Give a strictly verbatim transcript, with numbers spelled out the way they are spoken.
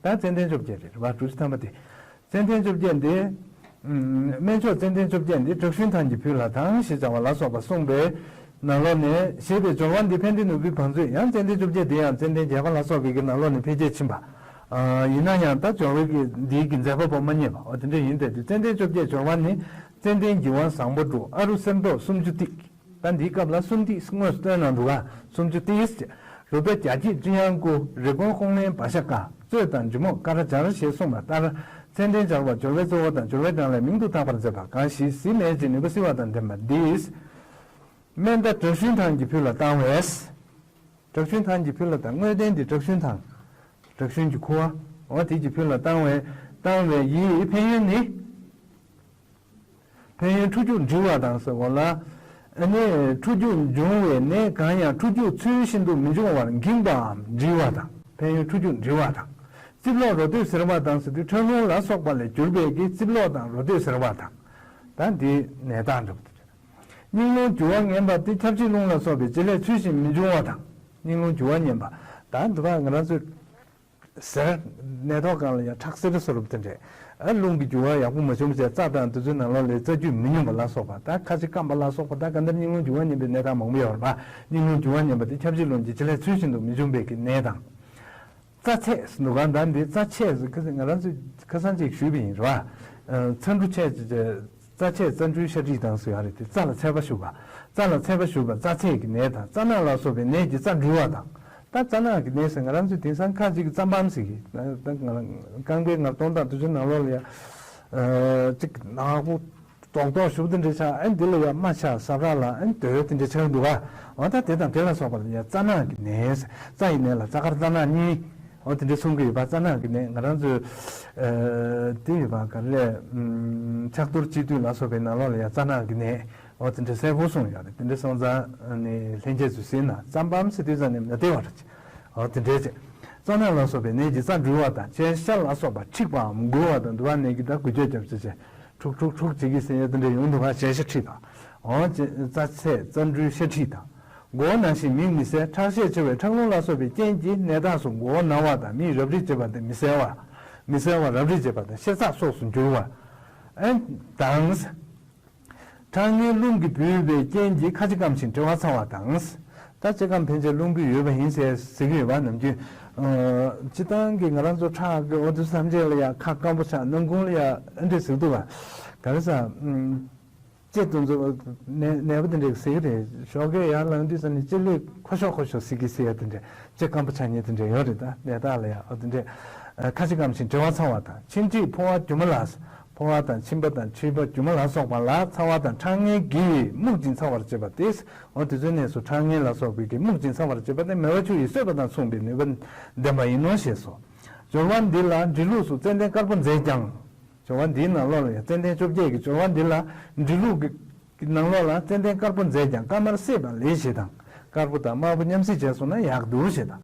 ད་ཙན་དན་བཅོ་བརྒྱད་རེད་བ། དྲུག་ཅུ་ཐམ་པ་དེ། ཙན་དན་བཅོ་བརྒྱད་འདི། ཨུམ། སྨན་མཆོག་ཙན་དན་བཅོ་བརྒྱད་འདི་བྲག་ཤུན་ཐང་གི་བུ་ལ་དང་ཞེས་བྱ་བ་ལ་སོགས་པ་གསུངས་པའི་ནང་ལོགས་ནས་ཞེས་པའི་སྦྱོར་བ་འདི་ཕན་བདེ་ནོར་བུའི་བང་མཛོད། ཡང་ཙན་དན་བཅོ་བརྒྱད་འདི་ཡང་ཙན་དན་བརྒྱད་པ་ལ་སོགས་པའི་གི་ནང་ལོགས་ནས་འཕེལ་རྒྱས་ཕྱིན་པ། ཨ། ཡིན་ན་ཡང་ད་སྦྱོར་བའི་གི་འདིའི་གི་མཛད་པ་པོ་མ་རྙེད་པ། འོ་དེ་འདྲ་ཡིན་ཏེ། དེ་ཙན་དན་བཅོ་བརྒྱད་སྦྱོར་བ་ནི། ཙན་དན་བགྱི་བ་བཟང་པོ་དྲུག་ཨ་རུ་གསེར་མདོག་སུམ་ཅུ་ཏིག་ད་འདིའི་སྐབས་ལ་གསུམ་ཏིག་དངོས་སུ་བཏོན་གནང་འདུག་ག་སུམ་ཅུ་ཏིག་རུ་པའི་རྒྱ་སྐྱེགས་བཅུ་ཡང་སྐུ། རི་ཀོན་ཧོང་ལེན་བ་ཤ་ཀ་གཙོད་དང་འཇུ་མོ་ཀ་ར་སྦྱར་ཞེས་གསུངས་པ་ལྟར། ཙན་དན་སྦྱར་བ་སྦྱོར་བའི་གཙོ་བོ་དང་སྦྱོར་བའི་གྲངས་ལས་མིང་དུ་བཏགས་པར་མཛད་པ་གང་ཞིག་གཟི་མེད་ཅིང་ནུས་པ་བསིལ་བ་དང་ལྡན་པ་འདིས། སྨན་ཟླ་བྲག་ཤུན་ཐང་གི་བུ་ལ་བཏང་བས། བྲག་ཤུན་ཐང་གི་བུ་ལ་དང་། དངོས་བསྟན་འདི་བྲག་ཤུན་ཐང་། བྲག་ཤུན་གྱི་ཁུ་བ། འོ་དེ་གི་བུ་ལ་བཏང་བས། བཏང་བས་ཡི་ཕན་ཡོན་ནི། ཕན་ཡོན་འཁྲུ་སྐྱུག་འབྲི་བ་དང་ཟེར་བ་ལ། ཨ་ནི་འཁྲུ་སྐྱུག་འབྱུང་བའི་ནད་གང་ཡང་འཁྲུ་སྐྱུག་ཚུལ་བཞིན་དུ་མི་འབྱུང་བར་འགེངས་པའམ་འབྲི་བ་དང་། ཕན་ཡོན་འཁྲུ་སྐྱུག་འབྲི་བ་དང་། རྩིབ་ལོགས་རོ་སྟོད་གཟེར་བ་དང་ཟེར་དུས་ཁྲག་རླུང་ལ་སོགས་པ་ལས་གྱུར་པའི་གི་རྩིབ་ལོགས་དང་རོ་སྟོད་གཟེར་བ་དང་། ད་འདི་ནད་རྟགས་འདྲ་པོ་དེ་རེད། སྙིང་རླུང་རྒྱུ་བ་ངན་པ་སྟེ་ཁྱབ་བྱེད་རླུང་ལ་སོགས་པའི་བྱེད་ལས་ཚུལ་བཞིན་མི་འབྱུང་བ་དང་། སྙིང་རླུང་རྒྱུ་བ་ངན་པ། ད་འདི་བ་ང་རང་ཚོས་གཟེར་ནད་ཐོག་སྒང་ལ་ཡང་ཁྲག་གཟེར་བཟོ་རབས་དེ་འདྲས། ཨ། རླུང་གི་རྒྱུ་བ་ཡག་པོ་མ་བྱུང་བྱས་རྩ་དང་དེ་ཚོའི་ནང་ལོགས་ལ་རྩ་རྒྱུས་མི་སྙོམས་པ་ལ་སོགས་པ། ད་ཁ་ཅིག་སྐམ་པ་ལ་སོགས་པ། ད་ག་འདིར་སྙིང་རླུང་རྒྱུ་བ་ངན་པའི་ནད་དང་མང་པོ་ཡོད་རེད་པ། སྙིང་རླུང་རྒྱུ་བ་ངན་པ་དེ་ཁྱབ་བྱེད་རླུང་གི་བྱེད་ལས་ཚུལ་བཞིན་དུ་མི་འབྱུང་བའི་གི་ནད་དང་། རྩ་ཚད་ཟེར་འདུག་ག་ད་འདི་རྩ་ཆད་ཟེར་ཁ་སང་ང་རང་ཚོས་ཁ་སང་ཅིག་ཞུས་པ་ཡིན་རེད་བ། ཨ། ཚ་འབྲུ་ཆད་ཅེས། རྩ་ཆད་རྩ་འབྲུའི་ཤ་གྲིས་དང་ཟེར་ཡ་རེད་དེ། རྩ་ལ་ཚད་པ་ཞུགས་པ། རྩ་ལ་ཚད་པ་ཞུགས་པ་རྩ་ཚད་ཀྱི་ནད་དང་། རྩ་ནག་ལ་སོགས་པའི་ནད་ཀྱིས་རྩ་འབྲུ་བ་དང་། ད་རྩ་ནག་གི་ནད་ཟེར་ང་རང་ཚོས་དེང་སང་ཁ་ཅིག་གི་རྩ་འབམ་ཟེར་གི། ད་ང་རང་རྐང་པའི་ངར་གདོང་དང་དེ་ཚོའི་ནང་ལོགས་ལ་ཡ། ཨ། ཅིག་ནག་པོ་རྡོག་རྡོག་ཞུགས་དེ་འདྲ་ཆགས། ཨ། འདི་ལ་ཡ་རྨ་ཆགས། ས་བྲག་ལ། ཨ། དོལ་དེ་འདྲ་ཆགས་འདུག་ག་འོ་ད་དེ་དང་དེ་ལ་སོགས་པ་ལ་ཡ་རྩ་ནག་གི་ནད། རྩ་ཡི་ནད་ལ་རྩ་དཀར་རྩ་ནག་གཉིས། འོ་དེ་འདྲ་གསུང་གི་ཡོད་པ། རྩ་ནག་གི་ནད་ང་རང་ཚོས། ཨ། དེ་ཡོད་པ་ག་རེ་རེད། ཨམ། ཕྱག་རྡོར་སྤྱི་འདུས་ལ་སོགས་པའི་ནང་ལོགས་ལ་ཡ་རྩ་ནག་གི་ནད། འོ་དེ་འདྲ་གསལ་པོ་གསུངས་ཡོད་རེད། དེ་འདྲ་སོང་ཙང་ནི་ལྷན་རྒྱས་ཚོས་ཟེར་ན་རྩ་འབམ་ཟེར་དུས་ཙམ་ནས་མ་བདེ་བ་རེད། འོ་དེ་འདྲ་བྱས། རྩ་ནག་ལ་སོགས་པའི་ནད་ཀྱིས་རྩ་འབྲུ་བ་དང་། གཅན་ཤ་ལ་སོགས་པ་འཁྲིགས་པའམ་འགུལ་བ་དང་། འདུ་བ་ནད་ཀྱིས་ད་འགུལ་སྐྱོད་རྒྱབ་བྱས་བྱས། འཁྲུག་འཁྲུག་འཁྲུག་བྱེད་ཀྱི་ཟེར་ཡ་དེ་འདྲ་ཡོང་འདུག་ག་གཅན་ཤ་འཁྲིགས་པ། འོ་རྩ་ཚད་རྩ་འབྲུའི་ཤ་འཁྲིགས་དང་། མགོ་བོ་ན་ཞིང་མིག་མི་གསལ། ཁྲག་ཤས་ཆེ་བའི་ཁྲག་རླུང་ལ་སོགས་པའི་རྐྱེན་གྱིས་ནད་རྟགས་སུ་མགོ་བོ་ན་བ་དང་། མིག་རབ་རིབ་བྱེད་པ་དང་། མི་གསལ་བ། མི་གསལ་བ་རབ་རིབ་བྱེད་པ་དང་། ཤ་ཚ་སོགས་སུ་འགྱུར་བ། ཨན་དང་། ཁྲག་ངན་རླུང་གིས་བུས་པའི་རྐྱེན་གྱིས་ཁ་ལྕེ་སྐམ་ཞིང་གྲེ་བ་ཚ་བ་དང་། ད་ལྕེ་སྐམ་ཕན་ཆད་རླུང་བུས་ཡོད་པ་ཡིན་ཟེར་ཟེར་གྱི་ཡོད་པ། ནམ་རྒྱུན། ཨ། སྤྱིར་བཏང་གི་ང་རང་ཚོ་ཁྲག་གི་འོ་དེ་ཚོ་ཐམས་ཅད་ལ་ཡང་ཁ་སྐམ་པོ་ཆགས། སྣུམ་ཁུང་ལ་ཡང་ཨ་འདྲས་ཟེར་འདུག་ག་ག་རེ་ཟ། ཨུམ། ལྕེ་དེ་ཚོ་ནད་ནད་པ་དེ་འདྲས་ཟེར་གྱི་རེད། ཞོགས་ཀས་ཡར་ལངས་དུས་ཙམ་ནས་ལྕེ་ལུས་ཁོ་ཤོག་ཁོ་ཤོག་ཟེར་གྱི་ཟེར་ཡ་དེ་འདྲས། ལྕེ་སྐམ་པོ་ཆགས་མཁན་དེ་འདྲས་ཡོད་རེད། ད་ནད་རྟགས་ལ་ཡང་འོ་དེ་འདྲས། ཨ། ཁ་ལྕེ་སྐམ་ཞིང་གྲེ་བ་ཚ་བ་དང་། མཆིན་མཁྲིས་ཕོ་བ་རྒྱུ་མ་ལ། ཕོ་བ་དང་མཆིན་པ་དང་མཁྲིས་པ་རྒྱུ་མ་ལ་སོགས་པ་ལ་ཚ་བ་དང་ཁྲག་ངན་གྱིས་རྨུགས་ཤིང་ཚ་བར་བྱེད་པ་སྟེ། འོ་དེ་ཚོའི་གནས་སུ་ཁྲག་ངན་ལ་སོགས་པའི་གིས་རྨུགས་ཤིང་ཚ་བར་བྱེད་པ་སྟེ། མེ་བ་ཆུ་ཡིས་གསོད་པ་དང་མཚུངས་པའི་ནུས་པ་ལྡན་པ་ཡིན་ནོ་ཞེས་སོ། སྦྱོར་བ་འདི་ལ་འབྲི་ལུགས་སུ་ཙན་དན་དཀར་པོ་མཛེས་ཀྱང་། སྦྱོར་བ་འདིའི་ནང་ལོགས་ལ་ཡང་ཙན་དན་བཅོ་བརྒྱད་ཀྱི་སྦྱོར་བ་འདི་ལ་འབྲི་ལུགས་ཀྱི་ནང་ལོགས་ལ་ཙན་དན་དཀར་པོ་མཛེས་ཀྱང་དཀར་དམར་བསྲེས་པ་ལེགས་ཞེས་དང་། དཀར་པོ་དང་དམར་པོ་མཉམ་བསྲེས་བྱས་སོང་ན་ཡག་འདུག་ཞེས་དང་།